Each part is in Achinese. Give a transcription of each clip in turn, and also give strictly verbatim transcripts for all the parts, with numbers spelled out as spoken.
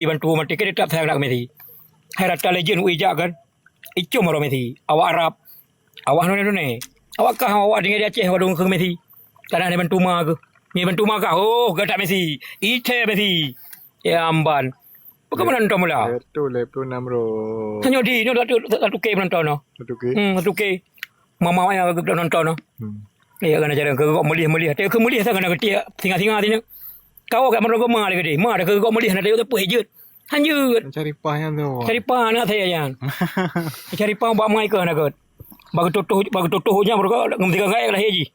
Ibantu maté keu teutap sayang nak Messi. Hai rata legend u ijak kan. Icom aro Messi. Awak Arab. Awak nune-nune. Awak kah awak tinggai di Aceh wadong keu Messi. Tanah ni bantu ma keu. Ni bantu ma kah. Oh, gata Messi. Ite Messi. Ya amban. Bukan menonton bola. Betul, lima puluh enam ro. Hanya di ni satu, satu K penonton no. Satu K. Hmm, satu K. Mama wayang ke nonton no. Hmm. Ya kan cara ke kok melih-melih. Tapi ke melih tak kena ketik singa-singa sini. Kau kat mereka ma lagi di. Ma ada ke kok melih nak tayok tepuk je. Hanjut. Cari pah yang tu. Cari pah anak saya jan. Cari pah bak mai ke anak kot. Bagi tutuh, bagi tutuh nya mereka ngem tiga gaya lah ji.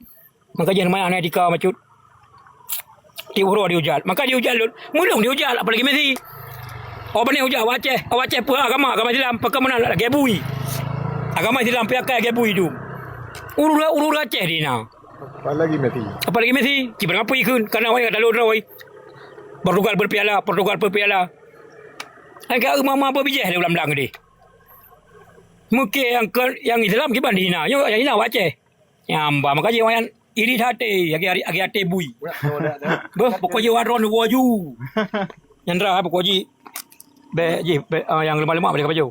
Maka jangan main anak tika macut. Di uroe di ujat. Maka di ujat lut. Mulung di ujat apalagi Messi. Oh bani ujat waceh, waceh pun agama, agama Islam, pekemunan lagi bui. Agama Islam piakai lagi bui tu. Urura urura Aceh di na. Apalagi Messi. Apalagi Messi, kiban apa ikun? Karena wayang dalu droe. Portugal berpiala, Portugal berpiala. Angka mama apa bijeh di ulam lang deh. Mungkin yang ke, yang Islam kiban di na. Yo yang Islam waceh. Nyamba maka jiwayan iri hati agi agi hati bui. Beh pokok jiwa ron waju. Nyandra pokok ji. Be ji be uh, yang lemah-lemah boleh kapaju.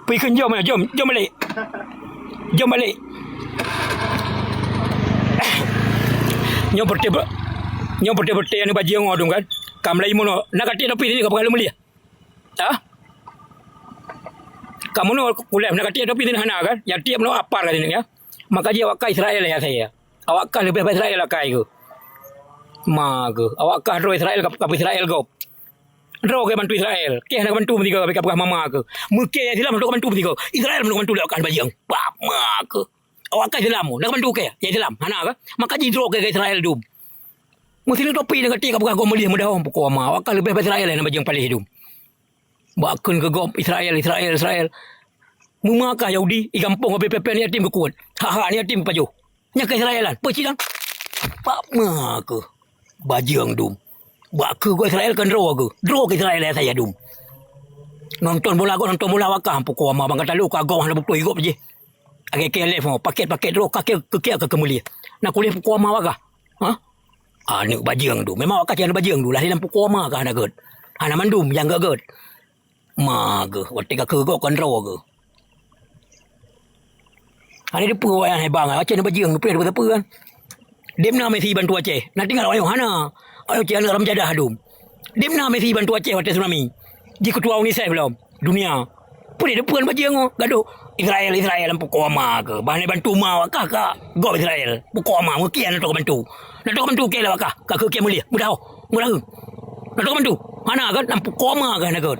Pui kun jom jom jom balik. Jom balik. Nyoe berarti nyoe berarti-berarti yang bajing ngodong kan. Kam lai mono nak kati tapi ni kau pengalu meliah. Ha? Kamoe nyoe kuleh na kati tapi hana kan? Nyang tiep nyoe apar ka ya. Maka ji awak ka Israel ya saya. Awak ka leubeh bak Israel akai ke. Ma ke. Awak ka droe Israel ka Israel gop. Droe ke bantu Israel. Ke hana bantu meusigoe ka peugah mama ke. Meuke Islam ka bantu meusigoe. Israel ka bantu lewat kan bajang. Bak ma ke. Awak ka Islam na bantu ke. Ya Islam hana ke. Maka ji droe ke Israel dum. Meusigoe topi na kati ka peugah gop meulieh meudaho pukul ma. Awak ka leubeh bak Israel na bajang paleh dum. Bak kheun keu gob Israel, Israel, Israel. Meumakah Yahudi, i gampông habéh peuet-peuet ni yatim keu kuet. Hak-hak ni yatim pajoh. Nyang keu Israel kan, peucidang. Bak ma keuh. Bajeueng dum. Bak keu gob Israel kan droe keuh. Droe keu Israel ya saya dum. Nonton bola gob, nonton bola wakah. Pukul ama bang kata lu ka gob hana beutôi gob jih. Agak kelef mo, paket-paket droe kakek keu kiak keu keumulia. Nak kuliah pukul ama wakah. Ha? Aneuk bajeueng tu. Memang awak kasihan bajeueng tu. Lah dalam pukul ma ka hana gét. Hana mandum nyang gét-gét. Ma geuh, watèe ka keu gob kon droe geuh. Hana dipeue awak nyan hebang, Aceh na bajeueng, peue na peue kan. Dem na Messi bantu Aceh. Na tinggal awak nyoe hana. Awak nyoe cit aneuk ram jadah dum. Dem na Messi bantu Aceh watèe tsunami. Ji ketua UNICEF lom. Dunia. Peue na peue bajeueng nyoe gadoh. Israel, Israel lam pukul ma ke. Bah na bantu ma awak kah ka gob Israel. Pukul ma meukian na bantu. Na bantu ke lah awak kah. Ka keu kian mulia. Mudah. Mudah. Na bantu. Hana kan lam pukul ma ke hana gét.